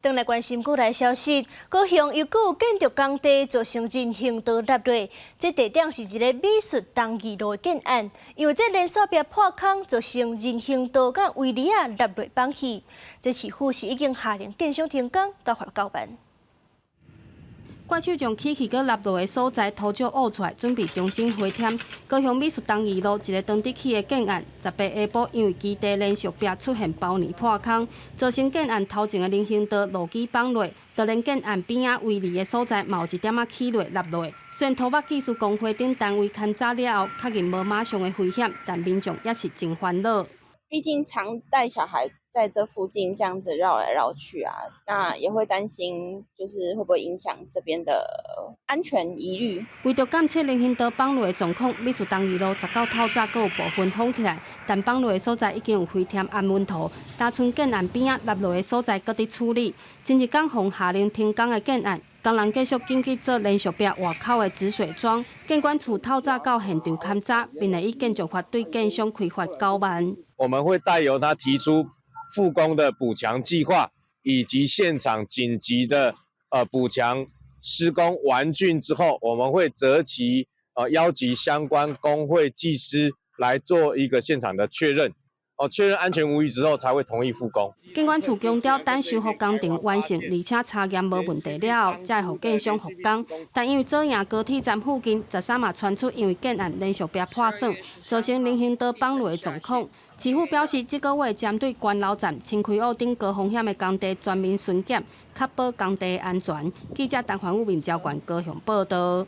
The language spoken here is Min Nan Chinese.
轉來關心國內消息，高雄又閣有建築工地造成人行道落落，這地點是一个美術東義路的建案，因為這連續壁破空，造成人行道佮圍籬仔落落崩去。這市府是已經下令建商停工，共罰9萬。怪手將起去閣落落的所在塗石挖出來，準備重新回填。高雄美術東義路一个當地起的建案，18下晡因為基地連續壁出現包泥破空，造成建案頭前的人行道路基崩落，就連建案邊仔圍籬的所在嘛有一點仔起落落落。雖然土木技師公會等單位勘查了後，確認無馬上的危險，但民眾也是真煩惱。畢竟常帶小孩在這附近這樣子繞來繞去啊，那也會擔心，就是會不會影響這邊的安全疑慮。為著監測人行道崩落的狀況，美術東義路19透早閣有部分封起來，但崩落的所在已經有回填安穩塗，單賰建案邊仔落落的所在閣佇處理。前一工予下令停工的建案，工人繼續緊急做連續壁外口的止水樁。建管處透早到現場勘查，並會依建築法對建商開罰九萬。我們會代由他提出復工的補強計劃，以及現場緊急的補強施工完竣之後，我們會擇期邀集相關工會技師來做一個現場的確認，哦，確認安全無虞之後，才會同意復工。建管處強調，等修復工程完成，而且查驗無問題了後，才會予建商復工。但因為左營高鐵站附近13嘛傳出因為建案連續壁破損，造成人行道崩落的狀況。市府表示，這個月針對關樓站、青溪湖等高風險的工地全面巡檢，確保工地安全。記者陳環武、面交館高雄報道。